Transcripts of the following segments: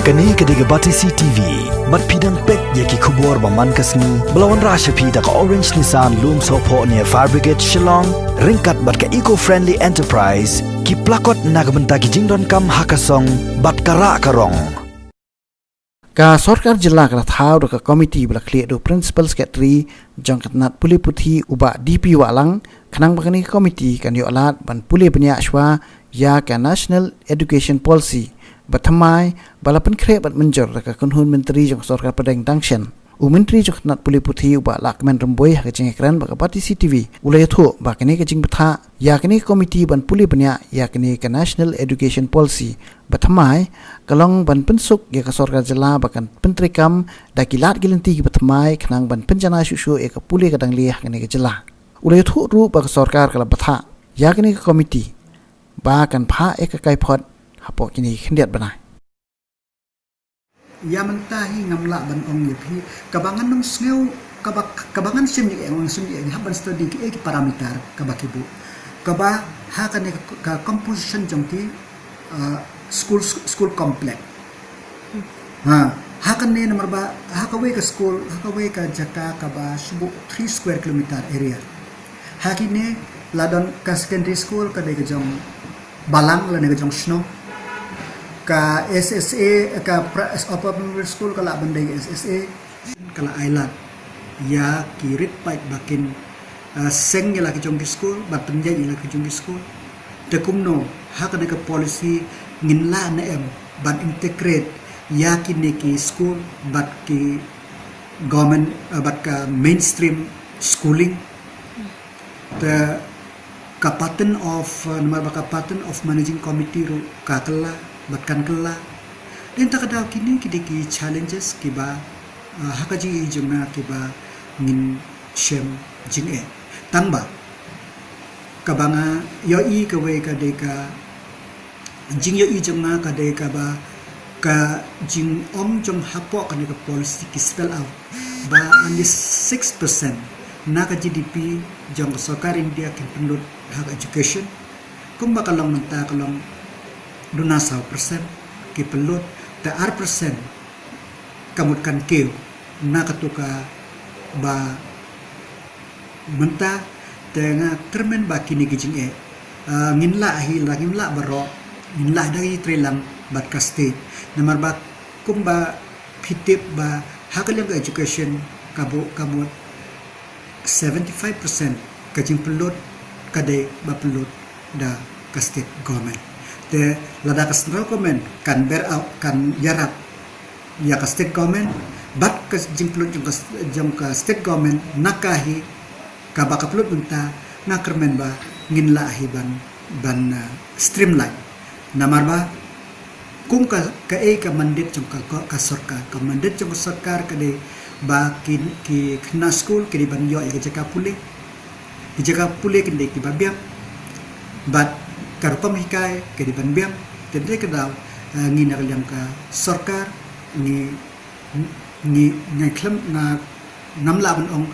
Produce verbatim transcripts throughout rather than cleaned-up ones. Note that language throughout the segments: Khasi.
Kane ka dei ka Batesi T V. Bad phi dang peit ïa ki khubor ba man ka sngi ba la wanrah sha phi da ka Orange Nissan Lumsohphoh near Fire Brigade Shillong, ryngkat bad ka Eco Friendly Enterprise, ki plakot na ka bynta ki jingdonkam ha ka song bad ka rah ka rong. Ka sorkar jylla ka la thaw da ka komiti ba la khlieh da u Principal Secretary jong ka tnat pule puthi u Bah D P Wahlang, khnang ba kane ka komiti kan ïoh lad ban pule bniah shuwa ïa ka National Education Policy ba thymmai ba la pynkhreh bad mynjur da ka kynhun myntri jong ka sorkar pdeng dang shen. U Myntri jong ka tnat pule puthi u Bah Lahkmen Rymbui ha ka jingïakren bad ka Batesi T V u la ïathuh ba kane ka jingbthah ïa kane ka komiti ban pule bniah ïa kane ka National Education Policy ba thymmai ka long ban pynsuk ïa ka sorkar jylla ba kan pyntreikam da ki lad ki lynti kiba thymmai khnang ban pynjanai shuh shuh ïa ka pule ka dang lieh ha kane ka jylla. U la ïathuh ruh ba ka sorkar ka la bthah ïa kane ka komiti ba kan phah ïa ka kaiphod hapoh kine ki khyndiat bnai. Ïa mynta hi ngam lah ban ong ïa phi kaba ngan nym sngew, kaba, kaba ngan shim ïa, ngan shim ïa, hap ban study ki, eh, ki parameter kaba ki buh. Kaba ha kane ka, ka composition jong ki, uh, school, school complex. Ha, ha kane namar ba ha kawei ka school, ha kawei ka jaka kaba shu buh three square kilometer area. Ha kine la don ka secondary school ka dei ka jong balang lane ka jong shnong. Ka S S A, ka pra-, upper primary school ka lah ban dei S S A. Ka la ai lad ïa ki rit paid ba kin, uh, seng ïa la ki jong ki school, ba pynïaid ïa la ki jong ki school. Te kumno ha kane ka policy ngin lah ne em ban integrate ïa kine ki school bad ki government, uh, bad ka mainstream schooling. Te ka pattern of, uh, namar ba ka pattern of managing committee ruh ka kylla bad kan kylla. Te kata ka daw kine ki dei ki challenges kiba, uh, ha ka jingïohi jong nga kiba ngin shem jingeh. Tang ba kaba nga ïohi kawei ka dei ka jingïohi jong nga ka dei kaba ka jingong jong hapoh kane ka policy ki spell out ba only six percent na ka G D P jong ka sorkar India kin pynlut ha ka education. Kumba ka long mynta ka long duna saw percent ki pynlut, te ar percent ka mut kan kiew na katu kaba mynta. Te nga kyrmen ba kine ki jingeh, ah, ngin lah hi la ngin lah baroh, ngin lah da ki treilang bad ka state. Namar ba kumba phi tip ba ha ka liang ka education ka buh ka mut seventy five percent ka jingpynlut ka dei ba pynlut da ka state government. Te lada ka central government kan bear out, kan ïarap ïa ka state government bad ka jingpynlut jong ka, jong ka state government na ka hi kaba ka pynlut mynta, nga kyrmen ba ngin lah hi ban, ban, uh, streamline. Namar ba kum ka, kaei ka mandate jong ka, ka, ka sorkar, ka mandate jong ka sorkar ka dei ba ki, ki khynnah skul ki dei ban ïoh ïa ka jaka pule. Ki jaka pule kin dei kiba biang bad ka rukom hikai ka dei ban biang. Te hynrei ka daw, eh, ngi na ka liang ka sorkar ngi, ngi, ngi khlem, nga, ngam lah ban ong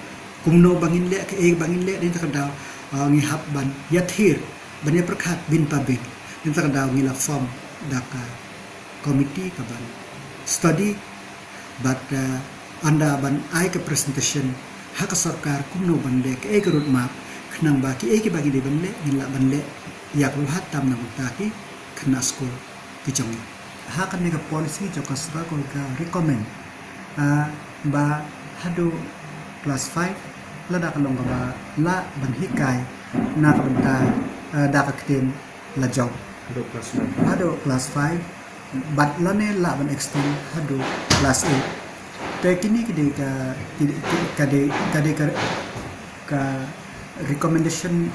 kumno ba ngin leh, kaei ba ngin leh. Te ka daw, eh, ngi hap ban ïathir, ban ïapyrkhat bynta bynta. Te ka daw ngi la form da ka committee ka ban study bad, eh, ynda ban ai ka presentation ha ka sorkar kumno ban leh, kaei ka roadmap, khnang ba kiei kiba ngi dei ban leh ngin lah ban leh ïa ka bha tam na ka bynta ki khynnah skul ki jong ngi. Ha kane ka policy jong ka sorkar ka recommend, ah, ba haduh class five lada ka long kaba lah ban hikai na ka bynta, ah, da ka ktien la jong. Haduh class five. Haduh class five. Bad lane lah ban extend haduh class eight. Te kine ki dei ka, ki, ki, ka dei, ka dei ka, ka recommendation,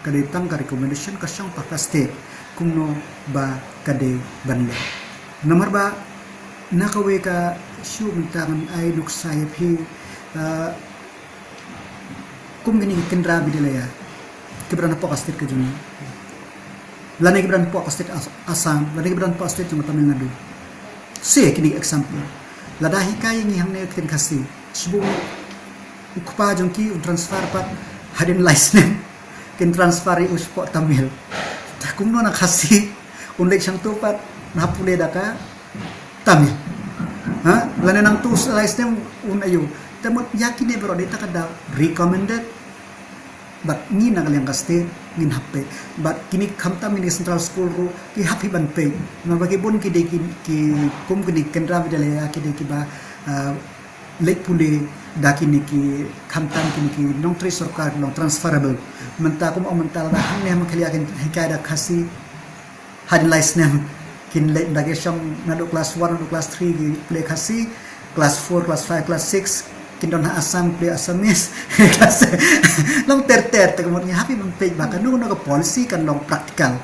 ka dei tang ka recommendation ka shong pat ka state kumno ba ka dei ban leh. Namar ba na kawei ka shu mynta ngan ai nuksa ïa phi, ah, kum kine ki Kendra Vidyalaya kiba don hapoh ka state ka jong ngi, lane kiba don hapoh ka state As-, Assam, lane kiba don hapoh state jong Tamil Nadu. Sa kine ki example, lada hikai ïa ngi hangne ka ktien Khasi, shu u kpa jong ki un transfer pat hadien lai snem, kin transfer ïa u shapoh Tamil. Te kumno na Khasi un leit shong tu pat, na pule da ka Tang ïa. Ha? Lane nangtu lai snem un aiu. Te mut ïa kine baroh dei ta ka daw recommended. Bad ngi na ka liang ka state ngin hap peit. Bad kine khamtam kine central school ruh ki hap hi ban peit. Namar ba ki bun ki dei ki, ki kum kine Kendra Vidyalaya ki dei kiba, ah, leit pule da kine ki khamtam kine ki nongtrei sorkar long transferable. Mynta kum ong mynta lada hangne ha Meghalaya kin hikai da Khasi, hadien lai snem kin leit da ki shong naduh class one naduh class three ki pule Khasi, class four, class five, class six kin don ha Assam pule Assamese. Class long ter ter te ka mut ngi hap hi ban peit ba kano kano ka policy kan long practical.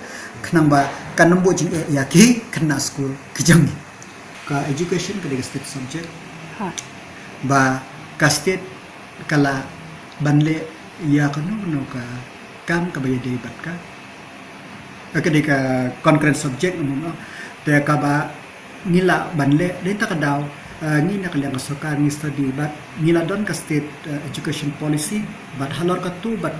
Khnang ba kan ym buh jingeh ïa ki khynnah skul ki jong ngi. Ka education ka dei ka state subject. Ha. Ba ka state ka lah ban leh ïa kano kano ka kam kaba ïadei bad ka. Ka dei ka concurrent subject, no, no. Te kaba ngi lah ban leh dei ta ka daw, eh, ngi na ka liang ka sorkar ngi study bad ngi la don ka state, eh, education policy bad halor katu bad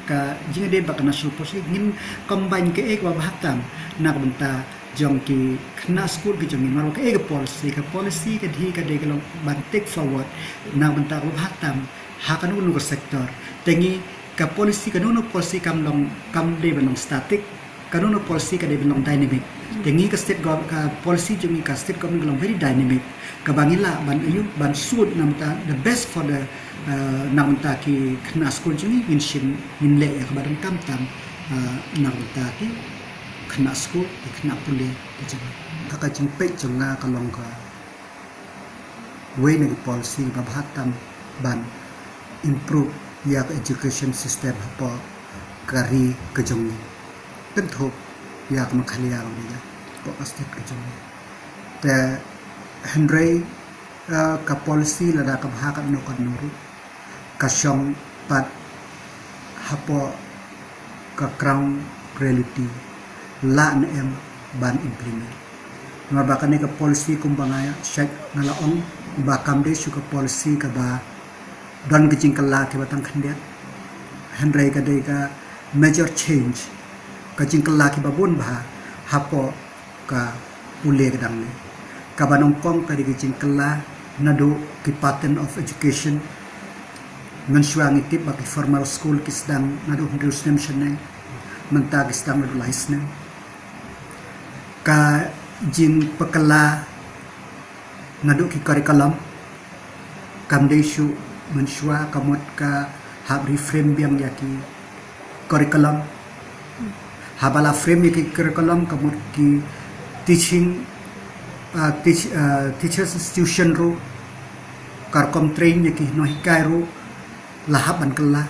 ka jingïadei bad ka national policy ngin combine kaei kaba bha tam na ka bynta jong ki khynnah skul ki jong ngi. Namar ba kaei ka policy, ka policy ka dei, ka dei ka long ban take forward na ka bynta kaba bha tam ha kano kano ka sector. Te ngi ka policy, kano kano policy kam long, kam dei ban long static, kano kano policy ka dei ban long dynamic. Te ngi ka state gov-, ka policy jong ngi ka state government ka long very dynamic. Kaba ngi lah ban aiu, ban suit na ka bynta the best for the, uh, na ka bynta ki khynnah skul jong ngi, ngin shim, ngin leh ïa kaba donkam tam, uh, na ka bynta ki khynnah skul, ki khynnah pule ki jong ngi. Ka, ka jingpeit jong nga ka long ka wei na ki policy ba bha tam ban improve ïa ka education system hapoh ka ri ka jong ngi. Kynthup ïa ka Meghalaya ruh ïa hapoh ka state ka jong ngi. Te hynrei, eh, ka policy lada ka bha katno katno ruh ka shong pat hapoh ka ground reality lah ne em ban implement. Namar ba kane ka policy kumba nga ïa shait nga la ong ba kam dei shu ka policy kaba don ka jingkylla kiba tang khyndiat. Hynrei ka dei ka major change, ka jingkylla kiba bun bha hapoh ka pule ka dang ne. Kaba nyngkong ka dei ka jingkylla naduh ki pattern of education. Mynshuwa ngi tip ba ki formal school ki sdang naduh hynriew snem shaneng, mynta ki sdang naduh lai snem. Ka jingpynkhylla naduh ki curriculum, kam dei shu mynshuwa ka mut ka hap reframe biang ïa ki curriculum. Haba la frame ïa ki curriculum ka mut ki teaching, uh, teach, uh, teachers institution ruh, ka rukom train ïa ki nonghikai ruh la hap ban kylla.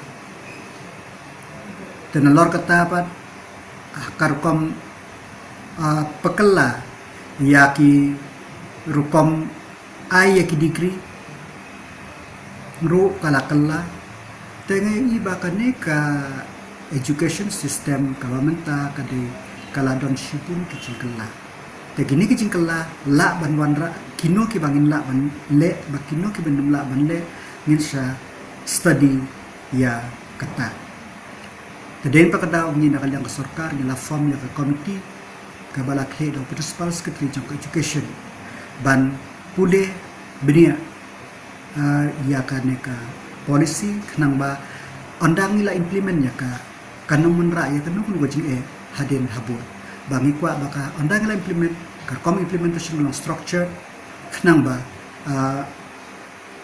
Te nalor kata pat, ah, ka rukom, ah, pynkylla ïa ki rukom ai ïa ki degree ruh ka la kylla. Te nga ïohi ba kane ka education system kaba mynta ka dei ka la don shibun ki jingkylla. Te kine ki jingkylla lah ban wanrah, kino kiba ngin lah ban leh bad kino kiba ngim lah ban leh, ngin sa study ïa kata. Te dei pat ka daw ngi na ka liang ka sorkar ngi la form ïa ka committee kaba la khlieh da u Principal Secretary jong ka Education ban pule bniah, ah, ïa kane ka policy khnang ba ynda ngi la implement ïa ka, kan ym wanrah ïa kano kano ka jingeh hadien habud. Ba ngi kwah ba ka ynda ngi la implement, ka rukom implementation long structure khnang ba, ah,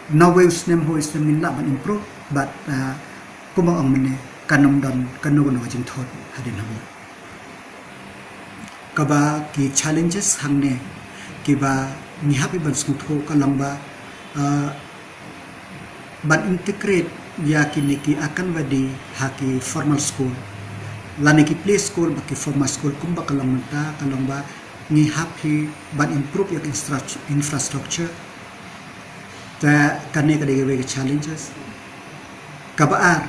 na uwei u snem ha uwei u snem ngin lah ban improve bad, ah, kumba ong mynne kan ym don kano kano ka jingthut hadien habud. Kaba ki challenges hangne kiba ngi hap hi ban sngewthuh ka long ba, ah, ban integrate ïa kine ki Anganwadi ha ki formal school lane ki play school bad ki formal school kumba ka long mynta ka long ba ngi hap hi ban improve ïa ki infra-, infrastructure. Te kane ka dei kawei ka challenges. Kaba ar,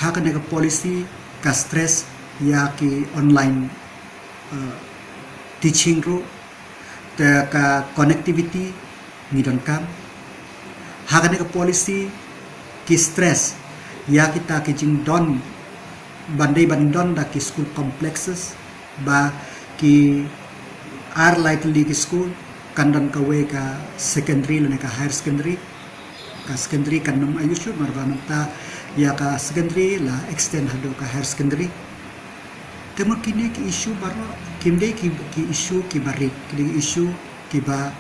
ha kane ka policy ka stress ïa ki online, uh, teaching ruh, te ka connectivity ngi donkam. Ha kane ka policy ki stress ïa kita ki jingdon ban dei ban don da ki school complexes, ba ki ar lai tylli ki school, Kan don kawei ka secondary lane ka higher secondary. Ka secondary kan ym ai issue namar ba mynta ïa ka secondary la extend haduh ka higher secondary. Te mo kine ki issue baroh kim dei ki, ki issue kiba rit, ki dei ki issue kiba,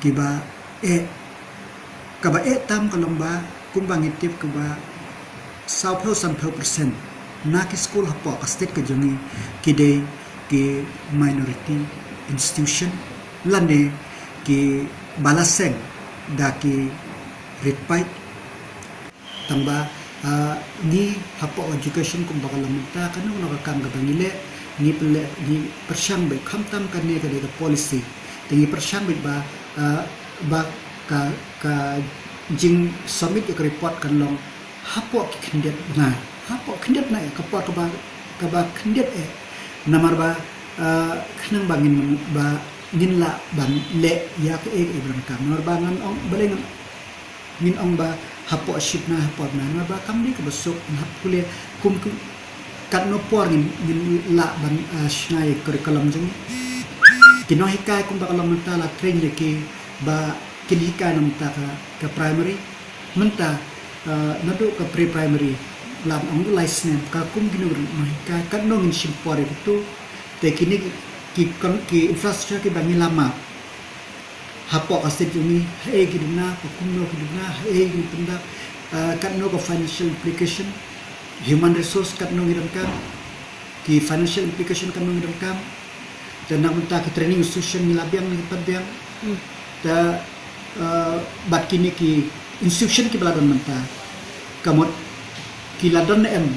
kiba eh, kaba eh tam ka long ba kumba ngi tip kaba sawphew sanphew percent na ki skul hapoh ka state ka jong ngi ki dei ki minority institution lane kiba la seng da ki rit paid. Tangba, ah, ngi hapoh education kumba ka long mynta, kano kano ka kam kaba ngi leh, ngi pynleh, ngi pyrshang beit, khamtam kane ka dei ka policy. Te ngi pyrshang beit ba, ah, ba ka, ka jingsubmit ïa ka report kan long hapoh ki khyndiat bnai, hapoh khyndiat bnai, ka por kaba, kaba khyndiat eh. Namar ba, ah, khnang ba ngin, ba ngin lah ban leh ïa kaei kaei ba donkam. Namar ba ngan ong, balei ngan ngin ong ba hapoh shi bnai, hapoh bnai, namar ba kam dei kaba suk, hap pule kum, kum katno por ngin, ngin lah ban, ah, shna ïa ka curriculum jong ngi. Ki nonghikai kumba ka long mynta la train ïa ki ba kin hikai na mynta ka, ka primary. Mynta, ah, naduh ka pre-primary la ong lai snem, ka kum kino nonghikai, katno ngin shim por ïa kito. Te kine ki, ki, ki infrastructure kiba ngi la map hapoh ka state jong ngi, haei ki duna, ka kumno ki duna, haei ki pyndap, ah, katno ka financial implication, human resource katno ngi donkam, ki financial implication katno ngi donkam. Te na mynta ki training institution ngi la biang, ngi pat biang. Hmm. Te, ah, bad kine ki institution kiba la don mynta, ka mut ki la don ne em,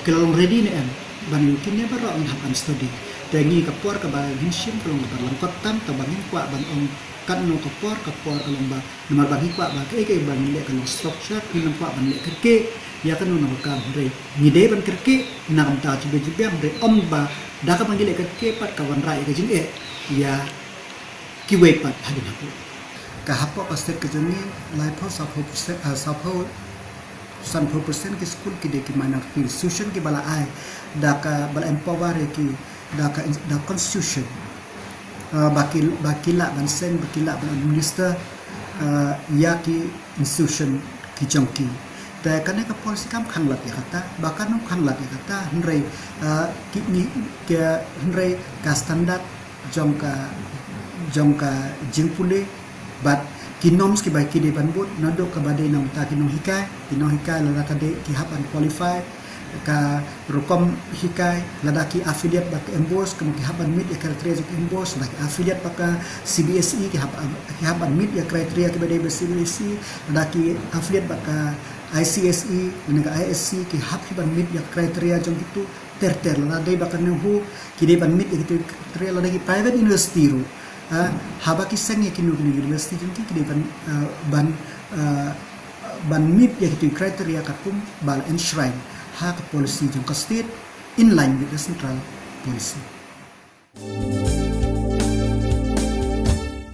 ki la long ready ne em, ban ïa kine baroh ngin hap ban study. Te ngi ka por kaba ngin shim ka long kaba lyngkot tam, kaba ngin kwah ban ong katno ka por, ka por ka long ba, namar ba ngi kwah ba kaei kaei ba ngin leh ka long structure, ngim kwah ban leh kyrkieh ïa kano kano ka kam, hynrei ngi dei ban kyrkieh na ka bynta ka jingbiang jingbiang, hynrei ym ba da kaba ngi leh kyrkieh pat ka wanrah ïa ka jingeh ïa kiwei pat hadien hapoh. Ka hapoh ka state ka jong ngi, laiphew sawphew percent, ah, sawphew sanphew percent ki skul ki dei ki minority institution kiba la ai da kaba la empower ïa ki da ka, da constitution. Ah, ba ki, ba ki lah ban seng, ba ki lah ban administer, ah, ïa ki institution ki jong ki. Te kane ka policy kam khanglad ïa kata, ba kan ym khanglad ïa kata, hynrei, ah, ki ngi, ki, hynrei ka standard jong ka, jong ka jingpule bad ki norms kiba ki dei ban bud, naduh kaba dei na mynta ki nonghikai, ki nonghikai lada ka dei ki hap ban qualify, ka rukom hikai, lada ki affiliate bad ka MBOSE, ka mut ki hap ban meet ïa ka criteria jong ka MBOSE, lada ki affiliate bad ka CBSE, ki hap, ki hap ban meet ïa ka criteria kiba dei bad CBSE, lada ki affiliate bad ka ICSE, lane ka ISC, ki hap ki ban meet ïa ka criteria jong kito, ter ter, lada dei bad ka NEHU, ki dei ban meet ïa kito ki criteria, lada ki private university ruh. Ah, haba ki seng ïa kino kino university jong ki, ki dei ban, ah, ban, ah, ban meet ïa kito ki criteria katkum ba la enshrine ha ka policy jong ka state in line with the central policy.